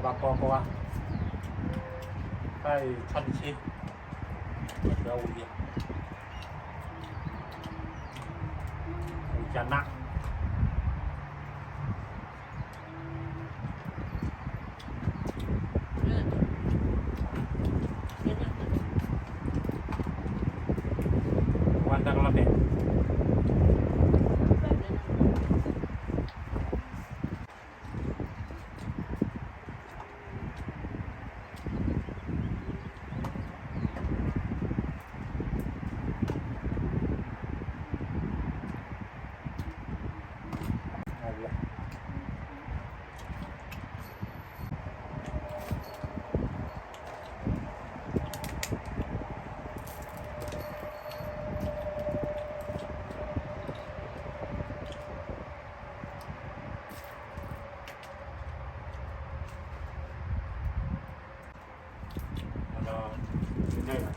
ဘၣ်ကီကီဧါ, တၢ်အံၤဆီတဆံ, ဝံၤယဲ, ဝံၤကနၣ် ဝါတၢ်ကလီၤတဲ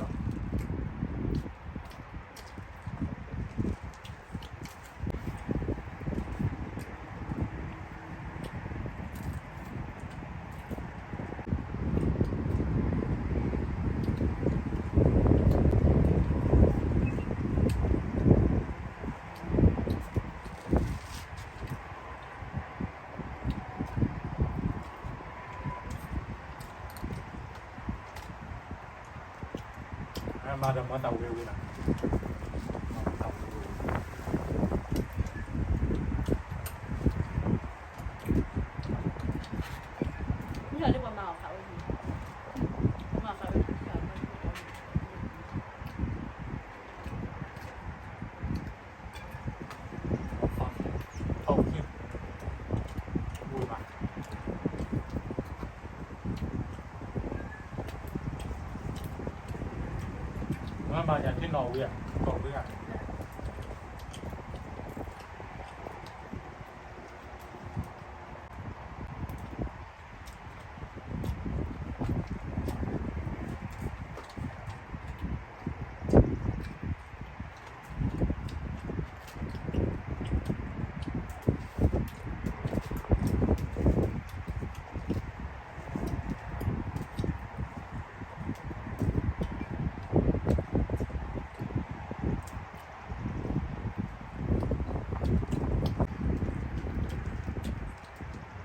ာ် ဒီး မၤဒီးမၤတၢ်ဝဲဝဲလီၤ, မၤတၢ်ဝဲဝဲ, မ့ၢ်လၢပှၤမၤအီၣ်ဃာ်ဝဲန့ၣ်, မၤဃာ်ဝဲန့ၣ် မၤယၤထံနီၣ်ဝံၤဧါ, ကီၢ်ဝံၤဧါ,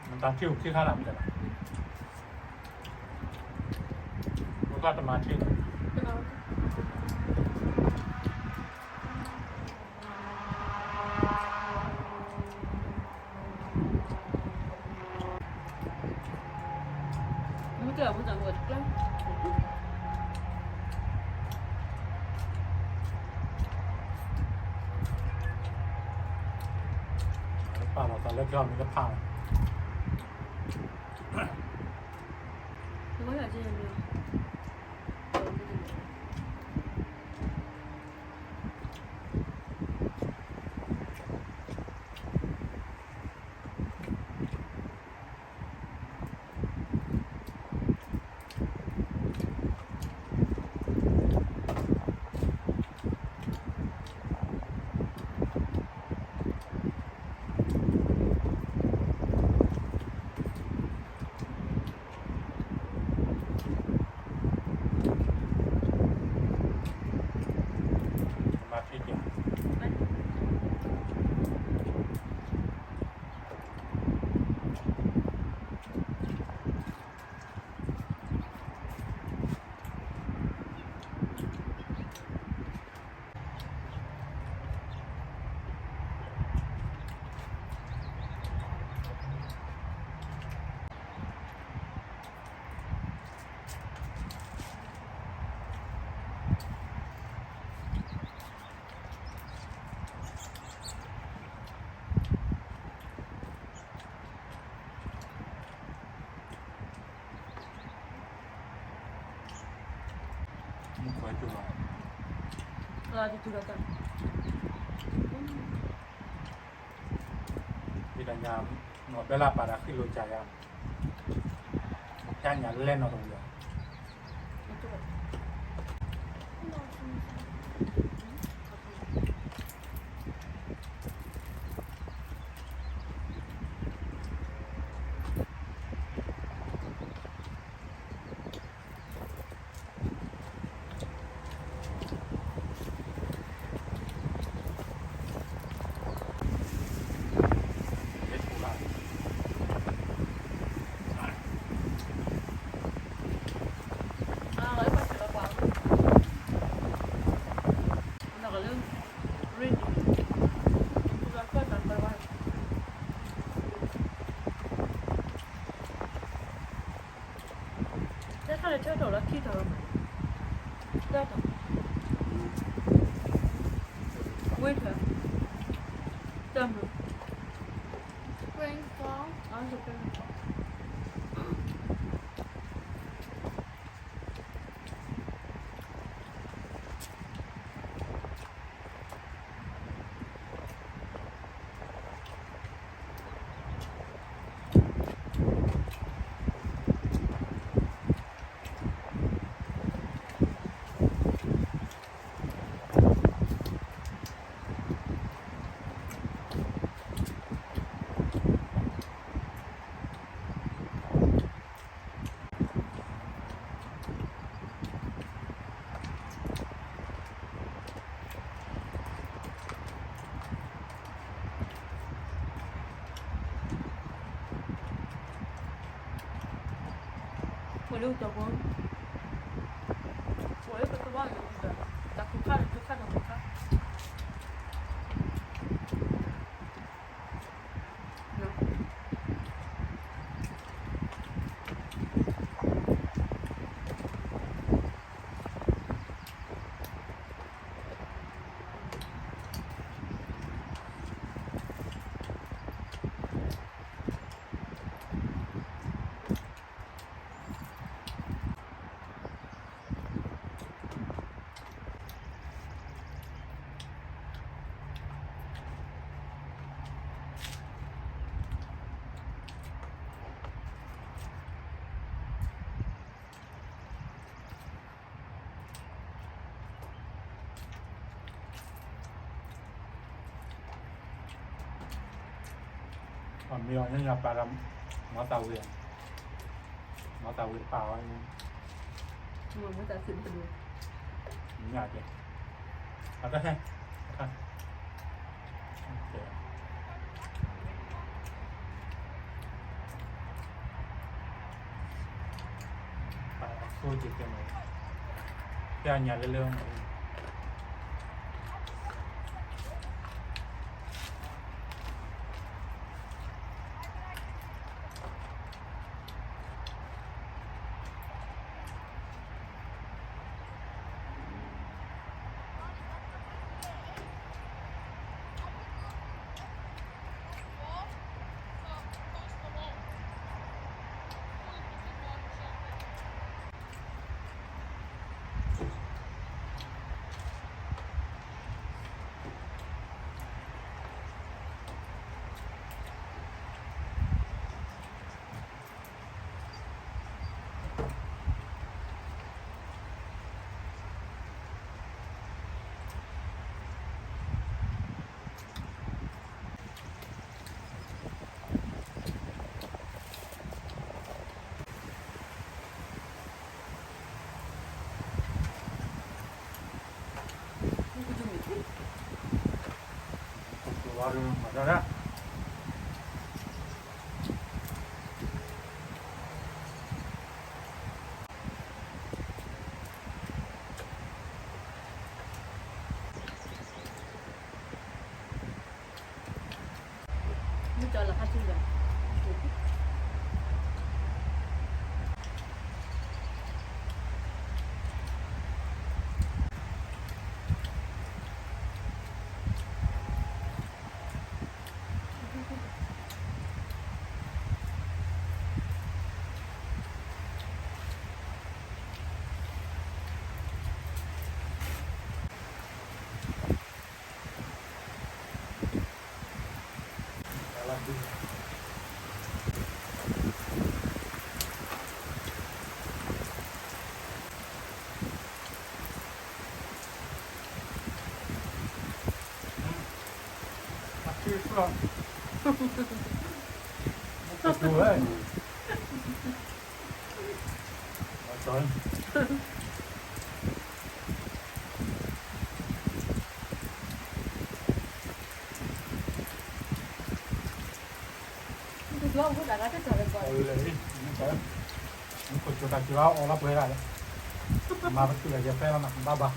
မတၤထံၣ်အိၣ်ခံခါလၢ်မ့ၢ်တၢ်လီၤ, ပကတမၤထံၣ်လီၤ, မ့ၢ်ကဲအပူၤတၢ်ဂီၤတကျါ ပာ်လီၤသးလၢကျီမ့ၢ်တဖၣ်လီၤ, တဝဲဒၣ်ကဲမ့ၢ် မၤထံၣ်က့ၤ မုၢ်ခွဲတူၢ်လီၤ, ယတၢ်ညါ နီၢ်ဘဲလၢပာ်တၢ်ဃံလိာ်ကၢ်ယၤ, တၢ်ညါလဲၣ်နီၢ်တဝံၤလီၤ. တၢ်လၢထၢထီၣ်လၢခံထီၣ်လီၤမး, တၢ်ထီၣ်, ဝ့ၢ်ထီၣ်, တၢ်မုၢ်, spring fall, spring fall. ဝဲလၢကၠီၤဖိ, ဝဲလၢကတဘၣ်န့ၣ်, တၢ်ခိၣ်ခါန့ၣ် တခါတခိၣ်ခါ. မ့ၢ်အီၤညါညါပာ်ဒီး မီသးဝံၤ, မီသးဝံၤတပာ်အီၤ, မ့ၢ်သးဝံၤတပာ်အီၤ, ညါကဲ, အတဟဲ, အတဟဲ, ပာ်အီၤဆိကဲကဲန့ၣ်, ပျၢ်ညါလၢလၢန့ၣ်. နခိၣ်ကၠိတၢ်က့ၤဘၣ်အီၣ်လီၤပှဲၤဒၣ်လဲၣ်, မၤပတုာ်လၢယဖဲလီၤနၤ ဘၣ်ဘၣ်.